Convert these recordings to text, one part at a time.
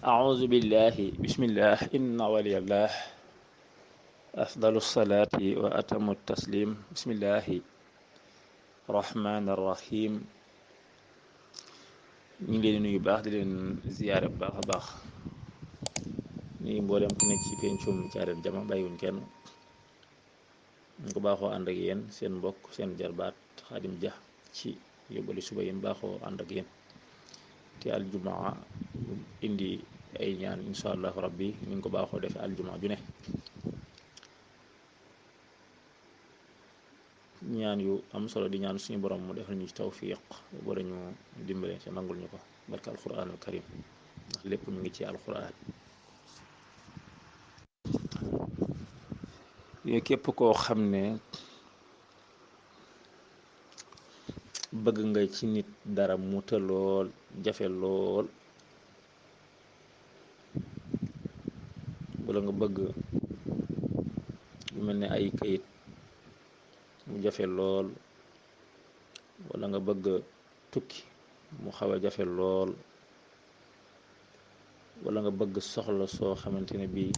أعوذ بالله بسم الله إن ولي الله أفضل الصلاة وأتم التسليم بسم الله الرحمن الرحيم ñu ngi leen nuyu baax di leen ziyaare bu baax a baax nii mboolem ku nekk ci pencum Caaroy Jama bàyyiwuñ kenn ñu ko baaxoo ànd ak yéen seen mbokk seen jarbaat Xaadim Dia ci yóbbali suba yi mu baaxoo ànd ak yéen te aljumaa indi ay ñaan insha allahu rabbi ni ñu ko baaxoo defee aljumaa ju ne ñaan yu am solo di ñaan suñu borom mu defal ñu ci tawfiq wala ñu dimbale ci nangul ñu ko barke alquranul karim ndax lépp mu ngi ci alquran yooyu képp koo xam ne bëgg nga ci nit dara mu të lool jafe lool wala nga bëgg lu mel ne ay kayit mu jafe lool wala nga bëgg tukki mu xaw a jafe lool wala nga bëgg soxla soo xamante ne bii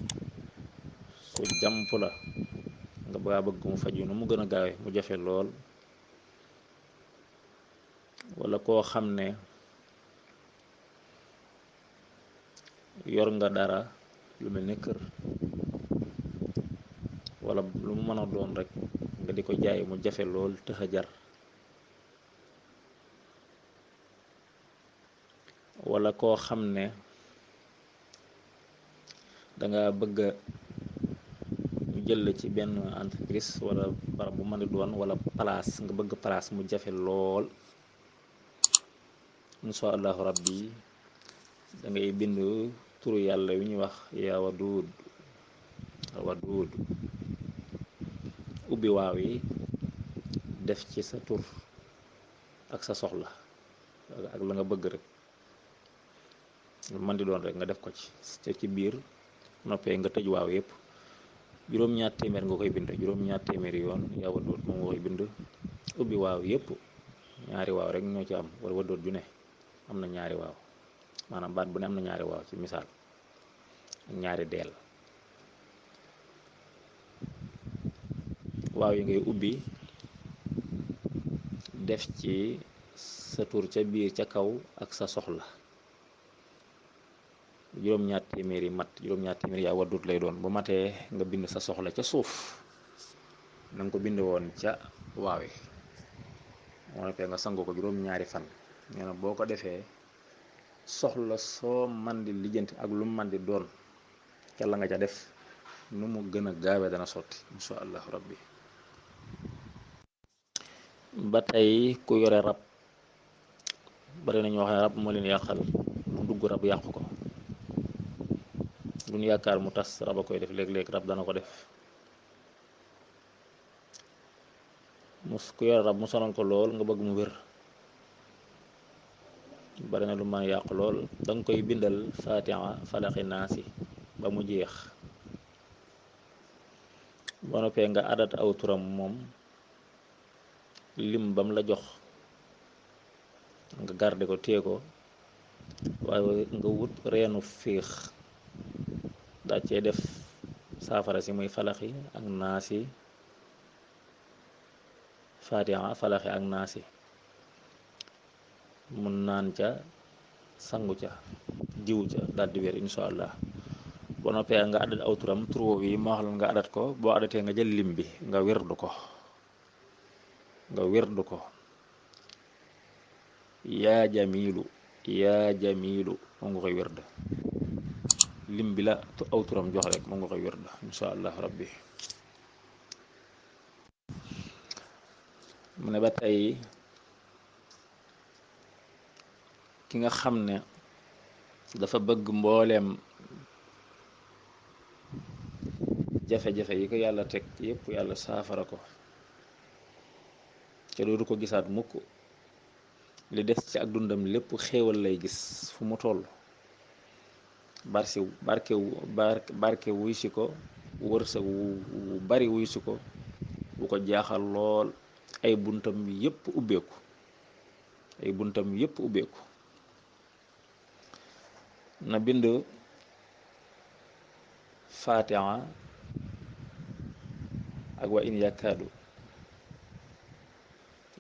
su jàmp la nga bëgg mu faju nu mu gën a gaawe mu jafe lool wala koo xam ne yor nga dara lu mel ne kër wala lu mu mën a doon rek nga di ko jaay mu jafe lool tëx a jar wala koo xam ne danga bëgg ñu jël la ci benn entreprise wala barab bu mën a doon wala place nga bëgg place mu jafe lool insha allahu rabbi da ngay bind turu yàlla wi ñuy wax yaa waduud waduud ubbi waaw yi def ci sa tur ak sa soxla ak la nga bëgg rek man di doon rek nga def ko ci biir noppee nga tëj waaw yëpp juróom-ñaar téeméer nga koy bind juróom-ñaar téeméeri yoon yaa waduud moom nga koy bind ubbi waaw yëpp ñaari waaw rek ñoo ci am wala waduud ju ne am na ñaari waaw maanaam baat bu ne am na ñaari waaw ci misaal ak ñaari deel waaw yi ngay ubbi def ci sa tur ca biir ca kaw ak sa soxla juróom-ñaar téeméeri mat juróom-ñaar téeméeri yaa waddut lay doon bu matee nga bind sa soxla ca suuf na nga ko bind woon ca waaw yi moo nekkee nga sangu ko juróom-ñaari fan nee na boo ko defee soxla soo man di lijjanti ak lu man di doon ca la nga ca def nu mu gën a gaawe dana sotti insha allahu rabbi ba tey ku yore rab bari na ñoo xam ne rab moo leen yàqal mu dugg rab yàqu ko duñ yaakaar mu tas rab a koy def léeg-léeg rab dana ko def ku yore rab mu sonal ko lool nga bëgg mu wér bari na lu mën a yàqu lool danga koy bindal fatiha falaxi naasi ba mu jeex boo noppee nga adat aw turam moom lim bam la jox nga garde ko téye ko waaye nga wut reenu féex daa cee def saafara si muy falaxi ak naasi fatiha falaxi ak naasi mun naan ca sangu ca jiw ca daldi wér insha allah boo noppee nga adat aw turam tur woowu yi ma wax la nga adat ko boo adatee nga jël lim bi nga wérdu ko yaa jamilu moom nga koy wérd lim bi la aw turam jox rek moom nga koy wérd insha allah rabbi mu ne ba tey ki nga xam ne dafa bëgg mbooleem jafe-jafe yi ko yàlla teg yépp yàlla saafara ko ca dootu ko gisaat mukk li des ci ak dundam lépp xéewal lay gis fu mu toll barke wuy si ko wërsëg wu bari wuy si ko bu ko jaaxal lool ay buntam yépp ubbeeku na bind fatiha ak wa in yakaadu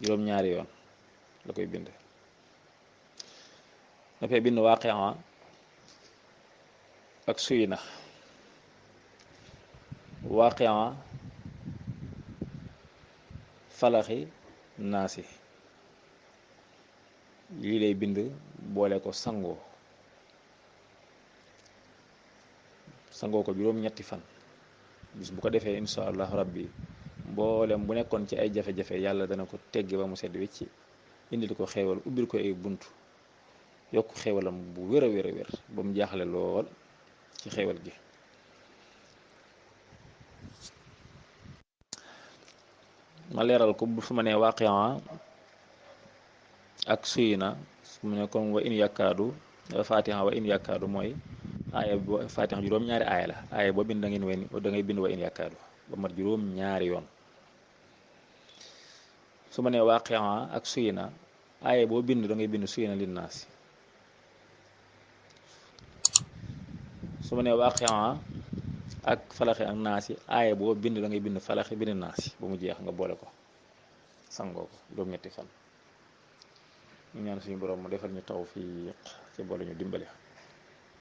juróom-ñaari yoon la koy bind. dafay bind waaqia ak suyna. waaqia falaxi naasi lii lay bind boole ko sangoo ko juróom-ñetti fan. bis bu ko defee insha allah rabbi mboolem bu nekkoon ci ay jafe-jafe yàlla dana ko teggi ba mu sedd wecci indil ko xéewal ubbil ko ay bunt yokk xéewalam bu wér a wér a wér ba mu jaaxle lool ci xéewal gi. ma leeral ko bu fu ma nee waaqia ak suyna su mu ne comme wa in yakaadu fatiha wa in yakaadu mooy aaya bo fatiha juróom-ñaari aaya la aaya boo bind da ngay bind wa in yakaadu ba mat juróom-ñaari yoon. su ma nee waaqia ak suyna aaya boo bind da ngay bind suyna linnaasi. su ma nee waaqia ak falaxi ak naasi aaya boo bind da ngay bind falaxi bind naasi ba mu jeex nga boole ko sangoo ko juróom-ñetti fan. ñu ñaan suñu borom mu defal ñu tawfiq ci boole ñu dimbale.